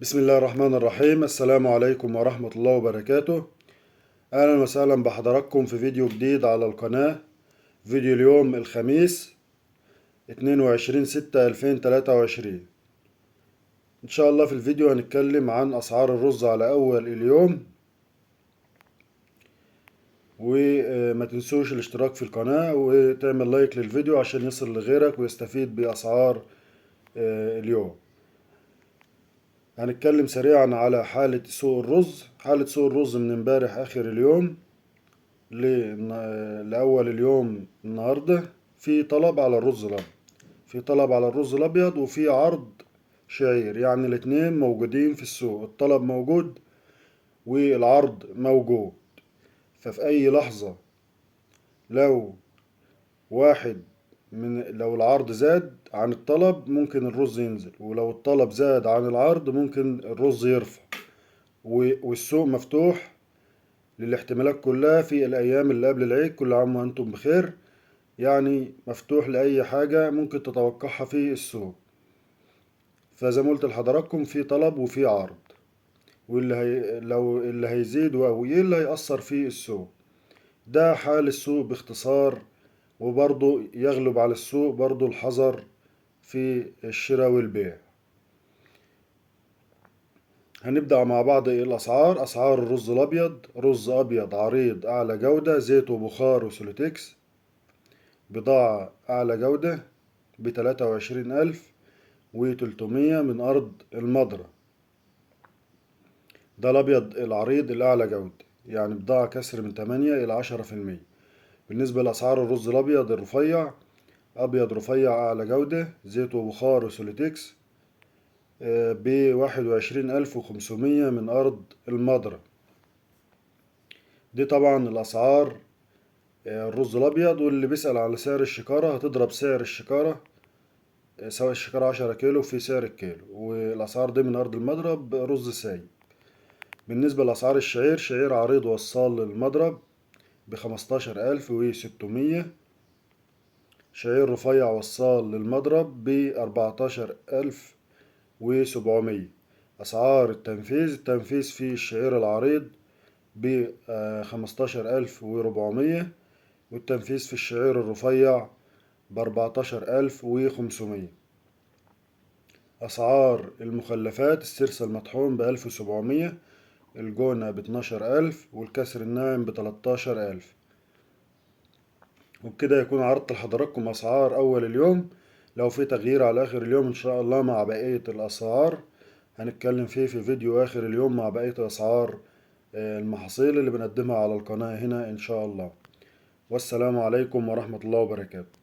بسم الله الرحمن الرحيم. السلام عليكم ورحمة الله وبركاته. أهلا وسهلا بحضراتكم في فيديو جديد على القناة. فيديو اليوم الخميس 22/6/2023. إن شاء الله في الفيديو هنتكلم عن أسعار الرز على أول اليوم، وما تنسوش الاشتراك في القناة وتعمل لايك للفيديو عشان يصل لغيرك ويستفيد بأسعار اليوم. هنتكلم سريعا على حالة سوق الرز. حالة سوق الرز من امبارح اخر اليوم لأول اليوم النهاردة في طلب على الرز الابيض، في طلب على الرز الابيض وفي عرض شعير، يعني الاتنين موجودين في السوق، الطلب موجود والعرض موجود. ففي اي لحظة لو واحد من لو العرض زاد عن الطلب ممكن الرز ينزل، ولو الطلب زاد عن العرض ممكن الرز يرفع، والسوق مفتوح للاحتمالات كلها في الأيام اللي قبل العيد. كل عام وأنتم بخير، يعني مفتوح لأي حاجة ممكن تتوقعها في السوق. فزي ما قلت لحضراتكم في طلب وفي عرض، واللي هي لو اللي هيزيد أو إيه اللي هيأثر في السوق. ده حال السوق باختصار، وبرضو يغلب على السوق برضو الحذر في الشراء والبيع. هنبدأ مع بعض ايه الأسعار. أسعار الرز الأبيض: رز أبيض عريض أعلى جودة، زيت وبخار وسولوتكس، بضاعة أعلى جودة ب23,300 من أرض المضرة. ده الأبيض العريض الأعلى جودة، يعني بضاعة كسر من 8 إلى 10%. بالنسبة لأسعار الرز الأبيض الرفيع، أبيض رفيع أعلى جودة، زيت وبخار وسولوتكس، ب21,500 من أرض المضرة. دي طبعا الأسعار، الرز الأبيض. واللي بيسأل على سعر الشكارة، هتضرب سعر الشكارة، سواء الشكارة 10 كيلو في سعر الكيلو، والأسعار دي من أرض المضرب رز سايب. بالنسبة لأسعار الشعير، شعير عريض وصال للمضرب ب15,600، شعير رفيع وصال للمضرب ب14,700. أسعار التنفيذ، التنفيذ في الشعير العريض ب15,400، والتنفيذ في الشعير الرفيع ب14,500. أسعار المخلفات: السرسة المطحون ب1700، الجونة ب12,000، والكسر الناعم ب13,000. وبكده يكون عرضت لحضراتكم أسعار أول اليوم. لو في تغيير على آخر اليوم إن شاء الله مع بقية الأسعار هنتكلم فيه في فيديو آخر اليوم مع بقية أسعار المحاصيل اللي بنقدمها على القناة هنا إن شاء الله. والسلام عليكم ورحمة الله وبركاته.